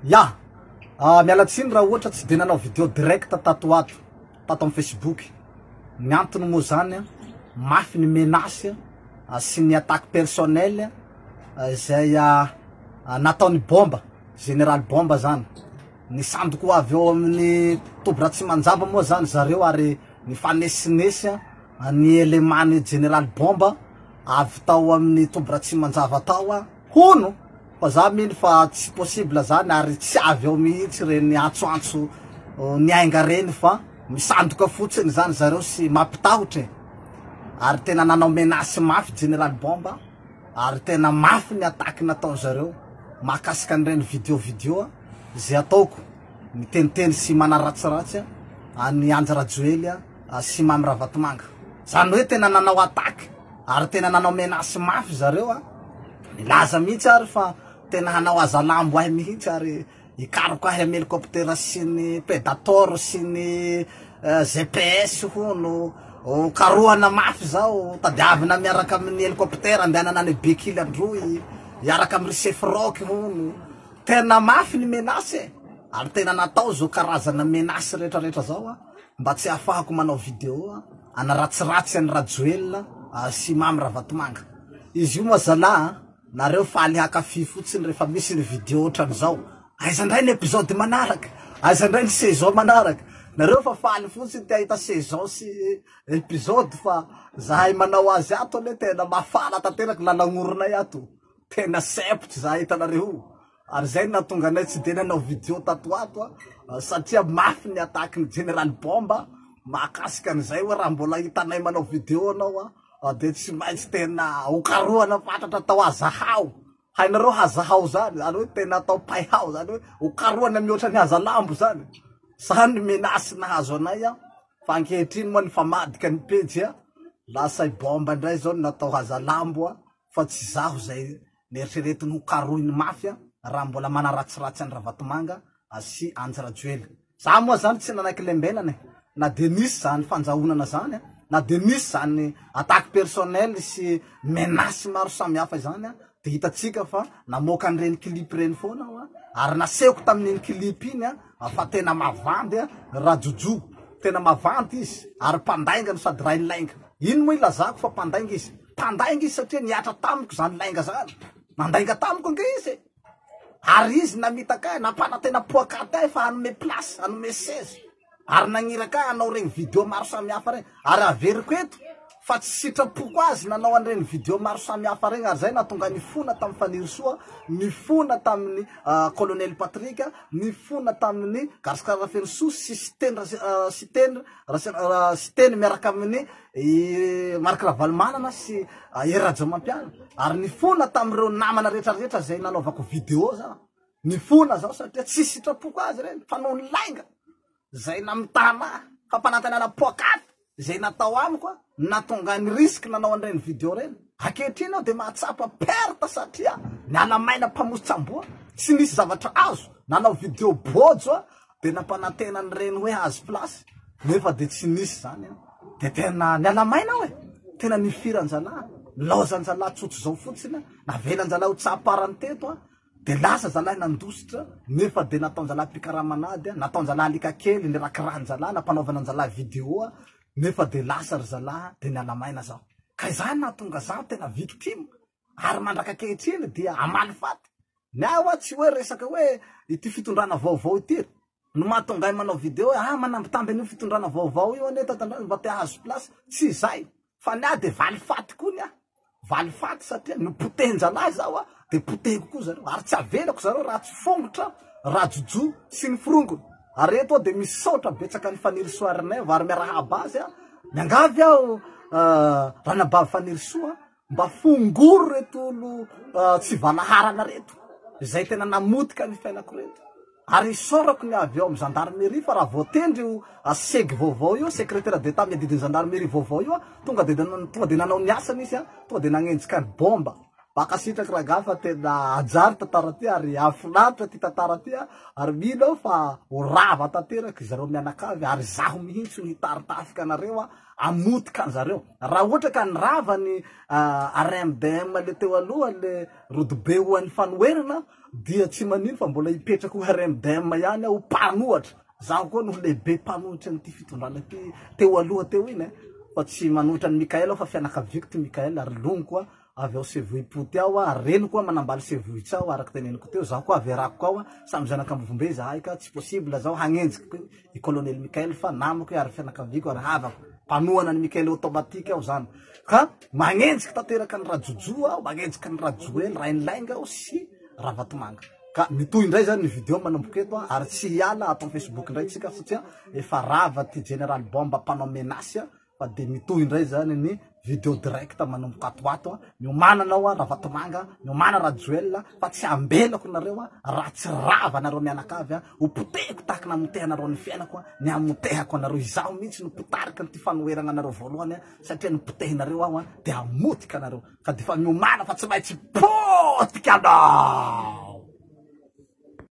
Ya! Miala tsiny raha ohatra tsy dia nanao video direct tato ho ato, tato amin'ny Facebook. Ny antony moa zany, mafy ny menace sy ny attaque personnelle izay nataon'i Bomba, Général Bomba zany. Nisandoko avy ao amin'ny toby Ratsimanjava moa zany zareo ary nifanesinesy ny élément-n'ny Général Bomba avy tao amin'ny toby Ratsimanjava tao, hono. Fa za mino fa tsy possible zany ary tsy avy ao mihitsy reny antsoantso niainga reny fa misandoka fotsiny zany zareo sy mampitahotra e! Ary tena nanao menace mafy Jeneraly Bomba ary tena mafy ny attaque nataon'zareo mahakasika an'ireny video video ze ataoko miteniteny sy manaratsiratsy an'i Andry Rajoely sy Mamy Ravatomanga. Zany hoe tena nanao attaque ary tena nanao menace mafy zareo a! Nilaza mihitsy ary fa tena hanao hazalambo ahy mihitsy ary hikaroka ahy amin'ny helicoptère sy ny predator sy ny GPS hono, ho karohana mafy zao, tadiavina miaraka amin'ny helicoptère andehanana any Bekily Androy, hiaraka amin'ny ry chef Rock hono. Tena mafy ny menace e! Ary tena natao zao karazana menace retraretra zao a, mba tsy hahafahako manao vidéo hanaratsiratsy an'i Rajoelina sy Mamy Ravatomanga. Izy io moa zalah a, nareo faly haka fy fotsiny rehefa misy ny video otran'izao, aiza ndray ny episode manaraka, aiza ndray ny saison manaraka, nareo fa faly fotsiny te hahita saison sy episode fa zahay manao azy ato anie tena mafana tanteraka lalagnoronay ato, tena sempotra zahay hitanareo io, ary zay no nahatonga anay tsy de nanao video tato ho ato a, satria mafy ny attaque ny jeneraly bomba mahakasika an'izay hoe raha mbola hitanay manao video anao a. Dia tsy maintsy tena ho karohana fatratra atao hazahao. Hainareo hazahao zany, zany hoe tena atao paihao, zany hoe ho karohana mihoatra ny hazalambo zany. Zany ny menace nahazo anay an, fa ankehitriny moa nifamadika ny pejy an, lasa i bomba indray zao no natao hazalambo an, fa tsy izaho izay neritreretiny ho karohiny mafy an, raha mbola manaratsiratsy an'i Ravatomanga sy Andry Rajoelina. Za moa zany tsy nanaiky lembenana e, na dia nisy zany fandrahonana zany, na dia nisy zany attaque personnelle sy menace maro samihafa izany dia hitantsika fa namoaka an'ireny clip ireny foana aho ary nasehoko tamin'iny clip iny fa tena mavandy Rajojo, tena mavandy izy ary mpandainga no sady rain'ny lainga. Ino moa ilazako fa mpandainga izy? Mpandainga izy satria nihatra tamiko izany lainga zany, nandainga tamiko ange izy e! Ary izy namitaka ahy, nampanantena poakaty ahy fa hanome place, hanome seza, ary nagniraka ahy hanao regny video maro samihafa regny. Ary averiko eto fa tsy sitrapoko azy nanao an'iregny video maro samihafa regny, ary zay nahatonga ahy nifona tamin'i Fanirisoa, nifona tamin'i Colonel Patrick, nifona tamin'i Gascar Rafenosoa sy Siteny Siteny Siteny miaraka amin'ny I Marc Ravalomanana sy Hery Rajaomampianina ary nifona tamin'ireo namana rehetra rehetra izay nanaovako vidéo za, nifona zaho satria tsy sitrapoko azy ireny fa noho ny lainga izay namitahana ahy, fampanantenana poakaty izay natao amiko nahatonga ny risque nanao an'ireny vidéo ireny. Ankehitriny aho dia mahatsapa perte satria niala maina mpamosi-tsamboa, tsy nisy zavatra azo, nanao vidéo bôjo aho Dia nampanantena an'ireny hoe hahazo place nefa dia tsy nisy izany an. Dia tena niala maina aho e. Tena nifiran-jalahy, nilaozan-jalahy tsotr'izao fotsiny, navelan-jalahy ho tsaparany teto an. Dia lasa zalahy nandositra nefa dia nataon-jalahy mpikaramanady, nataon-jalahy alika kely, nirakirahan-jalahy, nampanaovana an-jalahy vidéo nefa dia lasa ry zalahy dia niala maina zaho. Ka izany nahatonga zaho tena victime ary mandrak'ankehitriny dia hamaly faty. Ny ahy hoa tsy hoe resaka hoe ity fitondrana vaovao ity no mahatonga ahy manao video hoe ah manambitamby an'io fitondrana vaovao io anie tatandrana mba te hahazo place, tsy izay fa ny ahy de valifaty koa ny ahy, valifaty satria nopotehin-jalahy zaho a de potehiko koa zareo ary tsy avelako zareo raha tsy fongotra Rajojo sy ny forongony, ary eto aho de misaotra betsaka an'i Fanirisoa Ernaivo ary miarahaba azy aho, miangavy aho ranabavy Fanirisoa Mba fongoro reto olo tsy valaharana reto izay tena namotika ny fiainako reto. Ary isaorako ny avy ao amin'ny gendarmerie fa raha voatendry io seg vaovao io, secrétaire d'Etat miadidy ny gendarmerie vaovao io, tonga dia tonga dia nanao ny asany izy, tonga dia nagnenjika ny bomba. Mankasitraky rangah fa tena ajary tantara ty ary hahafinaritra ty tantara ty ary mino aho fa ho rava tanteraka zareo mianakavy ary zaho mihintsy no hitaritafika anareo hamotika anzareo. Raha ohatra ka nirava ny RMDM le teo aloha le rodobe ho an'ny fanoherana dia tsy manino fa mbola hipetraka ho RMDM ihany aho ho mpanohatra. Zaho koa no lehibe mpanohitra an'ity fitondrana ity teo aloha teo iny e, fa tsy manohitra an'i Mickaël aho fa fianakaviako ty Mickaël ary longoko a, avy ao Sevohipoty ao a, ary reniko a manambaly Sevohitsa ao araka teneniko teo, zaho koa avy Erako ao a, samy zanak'Ambovombe zahay ka tsy possible zaho hagnenjika i Colonel Mickaël fa namako i ary fianakaviako ary havako, mpanohana an'i Mickaël automatique aho zany, ka magnenjika tanteraka an'i Rajojo aho, magnenjika an'i Rajoely, Rainilainga aho sy Ravatomanga. Ka mitohy indray zany ny video manomboka eto ary tsy hiala ato am Facebook indray tsika satria efa rava ty General Bomba mpanao menace fa de mitohy indray zany ny video direct manomboka ato ato. Miomàna anao Ravatomanga, miomàna Rajoel fa tsy ambelako nareo raha tsy rava nareo mianakavy ho potehiko tahaka namotehanareo ny fiainako ny hamotehako anareo. Izaho mihitsy no mpitarika an'ity fanoherana anareo voalohany satria nopotehinareo aho de hamotika anareo. Ka defa miomàna fa tsy maintsy potika anao.